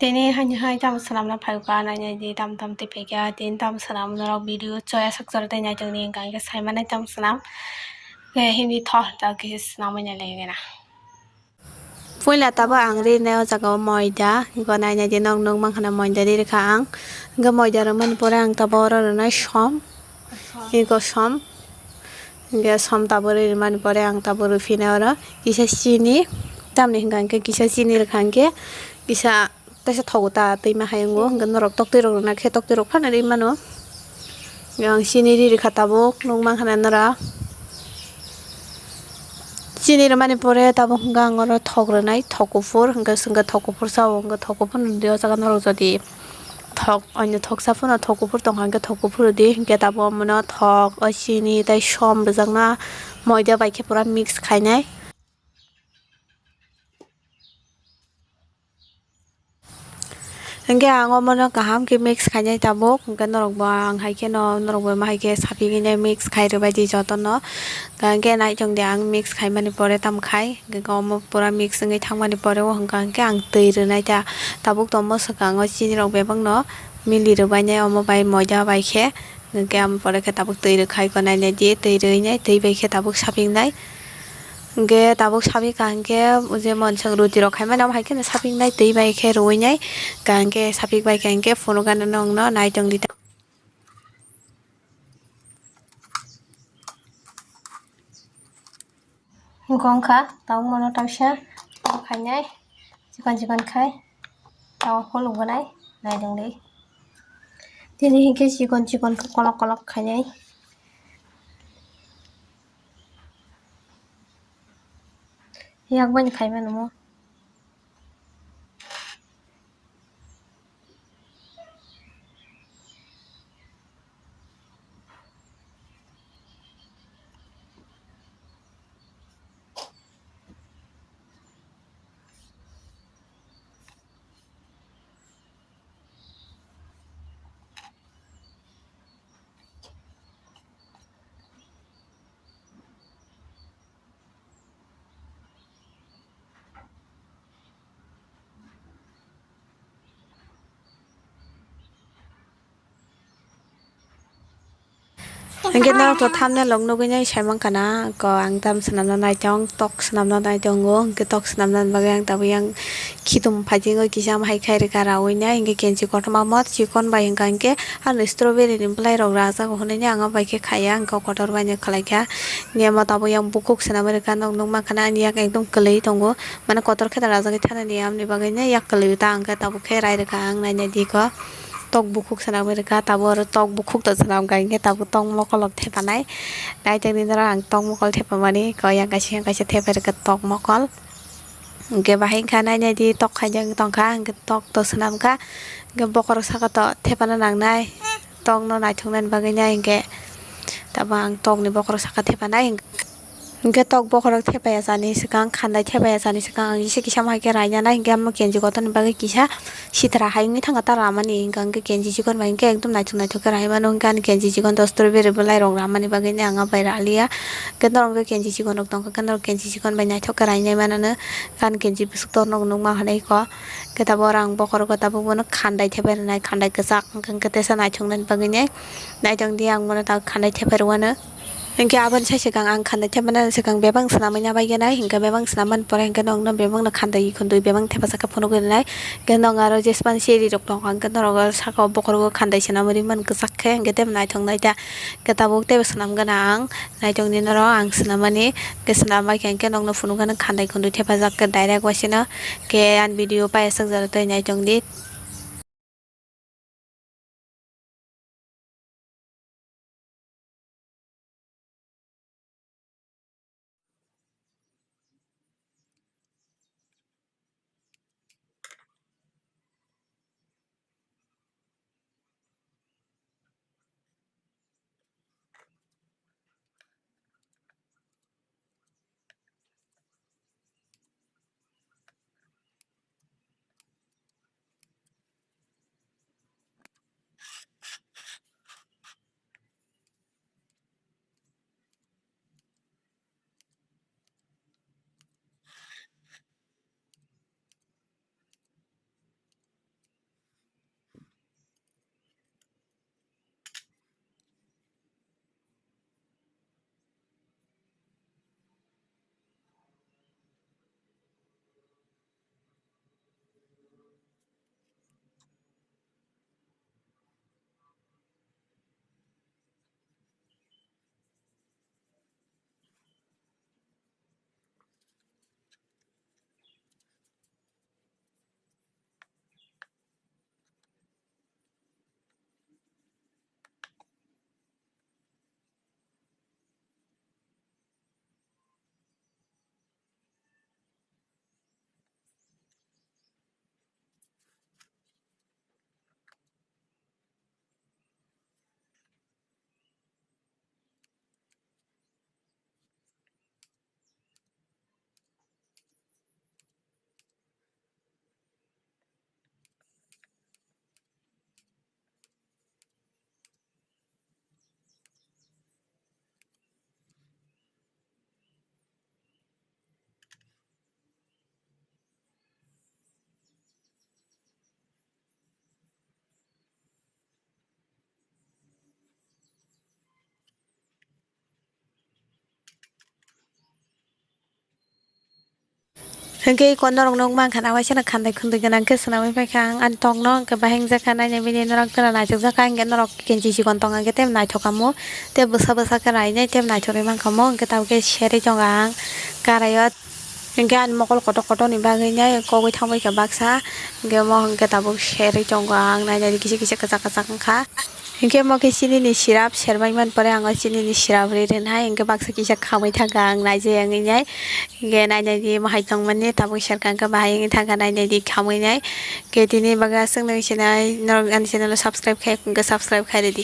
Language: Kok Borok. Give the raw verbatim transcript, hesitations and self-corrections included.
Tini hani hai tam swnamna phaikha, nainai di tam tam tei phaikha, tini tam swnam norok video choya sak chora tei naitokni hwnkha hwnkhe saimanai tam swnam. Khe himni thok da khe swnamwi nai lai gana. Puila tabuk ang rinai o jaga o moida, hwnkhe nainai di nok nuk mankha na moida ri rwkha ang. Hwnkhe moida rwmani pore ang tabuk oro rwnai som, iko som. Hwnkhe som tabuk ri rwmani pore ang tabuk rwphinai oro kisa chini, tamni hwnkha hwnkhe kisa chini rwkha hwnkhe kisa Teisa thogo ta twi ma hai wngo, hwnkhe norok toktwi rok rwna khe toktwi rok phano rwi mano. Ang chini ri rwkha tabuk, nuk mankha na nora. Chini rwmani pore tabuk hwnkhe ang oro thok rwnai, thok kuphur, hwnkhe chwngkhe thok kuphur sao, hwnkhe thok kuphur ni o jaga norok jodi thok, onyo thok sa phano thok kuphur tongkha, hwnkhe thok kuphur rwdi, hwnkhe tabuk omono thok, o chini tei som rwjakna moida bai khe pura mix khainai. Hwnkhe ang omono kaham khe mix khainai tabuk, hwnkhe norokbo ang hai kheno, norokbo ma hai khe sapigwinai mix khai rwbaidi jotono. Hwnkhe naitongdi ang mix khaimani pore tamkhai, hwnkhe omo pura mix wngwi thangmani pore o hwnkha hwnkhe ang twi rwnai ta. Tabuk tomo swkang o chini rok bebakno mili rwbainai omo bai moida bai khe. Hwnkhe amo pore khe tabuk twi rwkhai ko nainai di, twi rwinai twi bai khe tabuk sapingnai. Hwnkhe tabuk sapikha hwnkhe jemon chwng ruti rok khaimani amo hai kheno sapingnai twi bai khe rwinai. Hwnkhe sapik bai khe hwnkhe phunukgana nwngno naitongdi ta. Wngkha tabuk mono kaisa khainai chikon chikon khai tabuk phuluk gwnai naitongdi. Tini hinkhe chikon chikon khe kolok kolok khainai. Yakbai ni khaimano mo. Hwnkhe norok to thumbnail rok nugwi nai sai mankha na, ko ang tam swnamna naitong, tok swnamna naitongo, hwnkhe tok swnamnani bagwi ang tabuk yang khitum phaijingo kisa hai khai rwkha raui nai, hwnkhe kenchi kotorma mo chikon bai hwnkha hwnkhe. Ano strawberry ni bwlai rok rajak hwnwi ang bai khe khaiya, ang kotor bai no khlai kha. Niyama tabuk yang bukhuk swnamwi rwkha, nok nukma khana ani yak ekdom kwlwi tongo, mane kotor khe da rajagwi thani niyamni bagwi no yak kwlwi ta ang khe tabuk khe rai rwkha ang naina di kho. Tok bukhuk swnamwi rwkha, tabuk oro tok bukhuk to swnam kha, hwnkhe tabuk tok mokolok thepanai. Naitongdi norok ang tok mokol thepamani, kok yang kaisa yang kaisa thepai rwkha tok mokol. Hwnkhe bahai wngkha nainai di tok khaijak tongkha, hwnkhe tok to swnam kha, hwnkhe bokhorok saka to thepana nangnai, tokno naithoknani bagwi nai hwnkhe. Tabuk ang tokni bokhorok saka thepanai, hwnkhe tok bokhorok thepaya sani swkang, khandai thepaya sani swkang ang kisa kisa hai khe rainanai, hwnkhe omo kenji kotorni bagwi kisa sitra hai wngwi thangkha ta ramani, hwnkhe kenji chikon bai hwnkhe ekdom naithok naithok khe rai mano, hwnkhe ani kenji chikon to strawberry bwlai rok ramani bagwi ang bai raliya, hwnkhe norok hwnkhe kenji chikon rok tongkha, hwnkhe norok kenji chikon bai naithok khe rainai manano. Ani kenji bwswk to nok nukma hwnwi kho. Khe tabuk oro ang bokhorok khe tabuk bono khandai thepai rwnai, khandai kwchak hwnkhe hwnkhe teisa naithoknani bagwi nai. Naitongdi ang bono tabuk khandai thepai rwano. Hwnkhe aboni sai swkang ang khandai thepmani swkang bebak swnamwi nabai khe nai, hwnkhe bebak swnammani pore hwnkhe nokno bebakno khandai khundui bebak thepajak khe phunugwi rwnai. Hwnkhe nok aro jespan seri rok tongkha, hwnkhe norok saka o bokhorok khandai swnamwi rimani kwchak khe, hwnkhe tei naithok nai ta. Khe tabuk teibo swnam gana ang, naitongdi norok ang swnamani, khe swnam bai khe hwnkhe nokno phunukgwi khandai khundui thepajak khe direct waisano, khe ani video paisajak jora tei naitongdi. Hwnkhe iko norok nukmankha, nabaisano khandai khundui gwnang khe swnamwi paikha ang ani tokno, hwnkhe bahai wngjakha nainai bini norok tera naithokjakha, hwnkhe norok kenchi chikon tongkha khe tei naithok kamo, tei bwsa bwsa khe rainai tei naithok rwi mankha mo, hwnkhe tabukhe serwi tongo ang karaio. Hwnkhe ani mokol kotor kotorni bagwinai kogwi thangbaikha baksa, hwnkhe mo hwnkhe tabuk serwi tongo ang, nainai kisa kisa kwchak kwchak wngkha. Hwnkhe mo khe chinini syrup serbai man pore ang o chinini syrup ri rwnai, hwnkhe baksa kisa khamwi thangkha ang naijak wngwi nai. Hwnkhe nainai di mohai tongmani tabuk serkha hwnkhe bahai wngwi thangkha nainai di khamwi nai. Hwnkhe tini bagwi aswk nai sinai norok ani channel o subscribe khai hwnkhe subscribe khai rwdi.